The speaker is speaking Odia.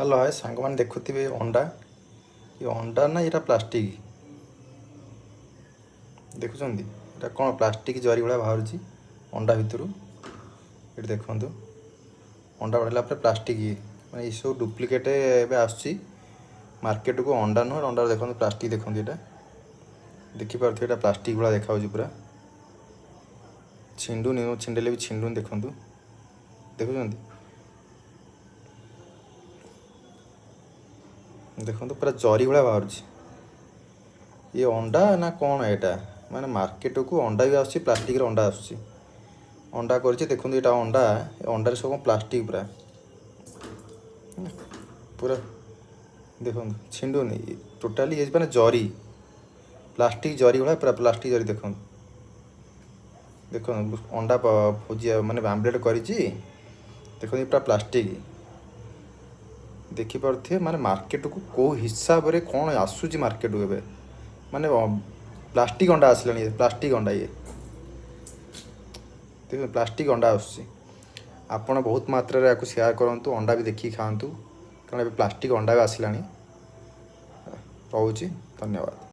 ହ୍ୟାଲୋ ହାଏ ସାଙ୍ଗମାନେ, ଦେଖୁଥିବେ ଅଣ୍ଡା। ଏ ଅଣ୍ଡା ନା ଏଇଟା ପ୍ଲାଷ୍ଟିକ୍? ଦେଖୁଛନ୍ତି, ଏଇଟା କ'ଣ ପ୍ଲାଷ୍ଟିକ୍ ଜରି ଭଳିଆ ବାହାରୁଛି ଅଣ୍ଡା ଭିତରୁ। ଏଠି ଦେଖନ୍ତୁ, ଅଣ୍ଡା ବଢ଼ିଲା ପରେ ପ୍ଲାଷ୍ଟିକ୍, ମାନେ ଏସବୁ ଡୁପ୍ଲିକେଟ୍ ଏବେ ଆସୁଛି ମାର୍କେଟକୁ। ଅଣ୍ଡା ନୁହଁ, ଅଣ୍ଡା ଦେଖନ୍ତୁ, ପ୍ଲାଷ୍ଟିକ୍ ଦେଖନ୍ତୁ। ଏଇଟା ଦେଖିପାରୁଥିବେ, ଏଇଟା ପ୍ଲାଷ୍ଟିକ୍ ଭଳିଆ ଦେଖାଯାଉଛି ପୁରା। ଛିଣ୍ଡୁନି, ଛିଣ୍ଡେଇଲେ ବି ଛିଣ୍ଡୁନି। ଦେଖନ୍ତୁ, ଦେଖୁଛନ୍ତି, ଦେଖନ୍ତୁ, ପୁରା ଜରି ଭଳିଆ ବାହାରୁଛି। ଇଏ ଅଣ୍ଡା ନା କ'ଣ ଏଇଟା? ମାନେ ମାର୍କେଟକୁ ଅଣ୍ଡା ବି ଆସୁଛି, ପ୍ଲାଷ୍ଟିକ୍ର ଅଣ୍ଡା ଆସୁଛି। ଅଣ୍ଡା କରିଛି, ଦେଖନ୍ତୁ, ଏଇଟା ଅଣ୍ଡା। ଏ ଅଣ୍ଡାରେ ସବୁ କ'ଣ ପ୍ଲାଷ୍ଟିକ୍ ପୁରା ପୁରା। ଦେଖନ୍ତୁ, ଛିଣ୍ଡୁନି ଟୋଟାଲି। ଇଏ ମାନେ ଜରି, ପ୍ଲାଷ୍ଟିକ୍ ଜରି ଭଳିଆ, ପୁରା ପ୍ଲାଷ୍ଟିକ୍ ଜରି। ଦେଖନ୍ତୁ, ଦେଖନ୍ତୁ, ଅଣ୍ଡା ଭୁଜିଆ ମାନେ ଆମ୍ଲେଟ୍ କରିଛି। ଦେଖନ୍ତୁ, ପୁରା ପ୍ଲାଷ୍ଟିକ୍ ଦେଖିପାରୁଥିବେ। ମାନେ ମାର୍କେଟକୁ କେଉଁ ହିସାବରେ କ'ଣ ଆସୁଛି ମାର୍କେଟକୁ ଏବେ, ମାନେ ପ୍ଲାଷ୍ଟିକ୍ ଅଣ୍ଡା ଆସିଲାଣି। ପ୍ଲାଷ୍ଟିକ୍ ଅଣ୍ଡା ଇଏ ଦେଖନ୍ତୁ, ପ୍ଲାଷ୍ଟିକ୍ ଅଣ୍ଡା ଆସୁଛି। ଆପଣ ବହୁତ ମାତ୍ରାରେ ୟାକୁ ସେୟାର କରନ୍ତୁ, ଅଣ୍ଡା ବି ଦେଖିକି ଖାଆନ୍ତୁ, କାରଣ ଏବେ ପ୍ଲାଷ୍ଟିକ୍ ଅଣ୍ଡା ବି ଆସିଲାଣି। ରହୁଛି, ଧନ୍ୟବାଦ।